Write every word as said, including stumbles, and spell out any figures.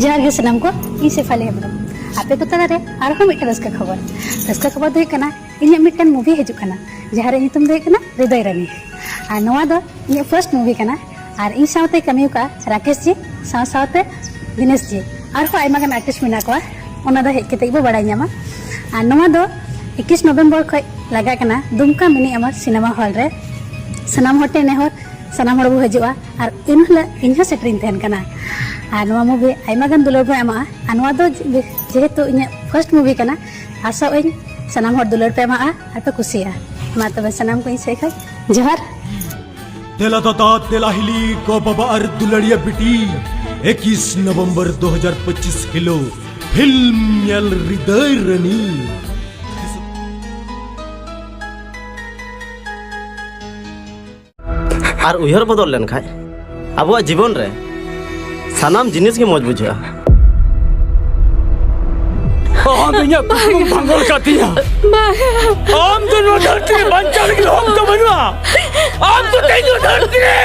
ᱡᱚᱦᱟᱨ ᱜᱮ ᱥᱟᱱᱟᱢ ᱠᱚ, ᱤᱧ ᱥᱮᱯᱷᱟᱞᱤ ᱦᱮᱢᱵᱨᱚᱢ᱾ ᱟᱯᱮ ᱠᱚ ᱛᱟᱞᱟᱨᱮ ᱟᱨᱦᱚᱸ ᱢᱤᱫᱴᱮᱱ ᱨᱟᱹᱥᱠᱟᱹ ᱠᱷᱚᱵᱚᱨ᱾ ᱨᱟᱹᱥᱠᱟᱹ ᱠᱷᱚᱵᱚᱨ ᱫᱚ ᱦᱩᱭᱩᱜ ᱠᱟᱱᱟ, ᱤᱧᱟᱹᱜ ᱢᱤᱫᱴᱮᱱ movie ᱦᱤᱡᱩᱜ ᱠᱟᱱᱟ, ᱡᱟᱦᱟᱸ ᱨᱮᱭᱟᱜ ᱧᱩᱛᱩᱢ ᱫᱚ ᱦᱩᱭᱩᱜ ᱠᱟᱱᱟ ᱦᱨᱤᱫᱚᱭ ᱨᱟᱱᱤ᱾ ᱟᱨ ᱱᱚᱣᱟ ᱫᱚ ᱤᱧᱟᱹᱜ first movie ᱠᱟᱱᱟ᱾ ᱟᱨ ᱤᱧ ᱥᱟᱶᱛᱮ ᱠᱟᱹᱢᱤ ᱟᱠᱟᱫᱼᱟ ᱨᱟᱠᱮᱥ ᱡᱤ, ᱥᱟᱶ ᱥᱟᱶᱛᱮ ᱫᱤᱱᱮᱥ ᱡᱤ, ᱟᱨᱦᱚᱸ ᱟᱭᱢᱟ ᱜᱟᱱ artist ᱢᱮᱱᱟᱜ ᱠᱚᱣᱟ᱾ ᱚᱱᱟ ᱫᱚ ᱦᱮᱡ ᱠᱟᱛᱮ ᱜᱮᱵᱚ ᱵᱟᱲᱟᱭ ᱧᱟᱢᱟ᱾ ᱟᱨ ᱱᱚᱣᱟ ᱫᱚ ᱮᱠᱤᱥ ᱱᱚᱵᱷᱮᱢᱵᱚᱨ ᱠᱷᱚᱱ ᱞᱟᱜᱟᱜ ᱠᱟᱱᱟ ᱫᱩᱢᱠᱟ ᱢᱤᱱᱤ ᱟᱢᱟᱨ ᱥᱤᱱᱮᱢᱟ ᱦᱚᱞ ᱨᱮ᱾ ᱥᱟᱱᱟᱢ ᱦᱚᱲ ᱴᱷᱮᱱ ᱱᱮᱦᱚᱨ, ᱥᱟᱱᱟᱢ ᱦᱚᱲ ᱵᱚ ᱦᱤᱡᱩᱜᱼᱟ᱾ ᱟᱨ ᱮᱱ ᱦᱤᱞᱳᱜ ᱤᱧ ᱦᱚᱸ ᱥᱮᱴᱮᱨᱤᱧ ᱛᱟᱦᱮᱱ ᱠᱟᱱᱟ᱾ ᱟᱨ ᱱᱚᱣᱟ movie ᱟᱭᱢᱟ ᱜᱟᱱ ᱫᱩᱞᱟᱹᱲ ᱵᱚ ᱮᱢᱟᱜᱼᱟ᱾ ᱟᱨ ᱱᱚᱣᱟ ᱫᱚ ᱡᱮ-, ᱡᱮᱦᱮᱛᱩ ᱤᱧᱟᱹᱜ first movie ᱠᱟᱱᱟ, ᱟᱥᱚᱜ ᱟᱹᱧ ᱥᱟᱱᱟᱢ ᱦᱚᱲ ᱫᱩᱞᱟᱹᱲ ᱯᱮ ᱮᱢᱟᱜᱼᱟ ᱟᱨ ᱯᱮ ᱠᱩᱥᱤᱭᱟᱜᱼᱟ᱾ ᱢᱟ ᱛᱚᱵᱮ ᱥᱟᱱᱟᱢ ᱠᱚ ᱤᱧ ᱥᱮᱫ ᱠᱷᱚᱱ ᱡᱚᱦᱟᱨ᱾ ᱫᱮᱞᱟ ᱫᱟᱫᱟ, ᱫᱮᱞᱟ ᱦᱤᱞᱤ, ᱜᱚ ᱵᱟᱵᱟ ᱟᱨ ᱫᱩᱞᱟᱹᱲᱤᱭᱟᱹ ᱵᱤᱴᱤ, ᱮᱠᱤᱥ ᱱᱚᱵᱷᱮᱢᱵᱚᱨ ᱫᱩ ᱦᱟᱡᱟᱨ ᱯᱚᱸᱪᱤᱥ ᱦᱤᱞᱳᱜ ᱯᱷᱤᱞᱢ ᱧᱮᱞ ᱦᱨᱤᱫᱟᱹᱭ ᱨᱟᱹᱱᱤ᱾ ᱟᱨ ᱩᱭᱦᱟᱹᱨ ᱵᱚᱫᱚᱞ ᱞᱮᱱᱠᱷᱟᱡ ᱟᱵᱚᱣᱟᱜ ᱡᱤᱵᱚᱱ ᱨᱮ ᱥᱟᱱᱟᱢ ᱡᱤᱱᱤᱥ ᱜᱮ ᱢᱚᱡᱽ ᱵᱩᱡᱷᱟᱹᱜᱼᱟ᱾ ᱟᱢ ᱤᱧᱟᱹᱜ ᱠᱩᱠᱢᱩᱢ ᱵᱷᱟᱸᱜᱚᱲ ᱠᱟᱫᱤᱧᱟ᱾ ᱟᱢ ᱫᱚ ᱱᱚᱣᱟ ᱫᱷᱟᱹᱨᱛᱤ ᱨᱮ ᱵᱟᱧᱪᱟᱣ ᱞᱟᱹᱜᱤᱫ ᱦᱚᱠ ᱫᱚ ᱵᱟᱹᱱᱩᱜᱼᱟ᱾ ᱟᱢ ᱫᱚ ᱛᱮᱦᱮᱧ ᱱᱚᱣᱟ ᱫᱷᱟᱹᱨᱛᱤ ᱨᱮ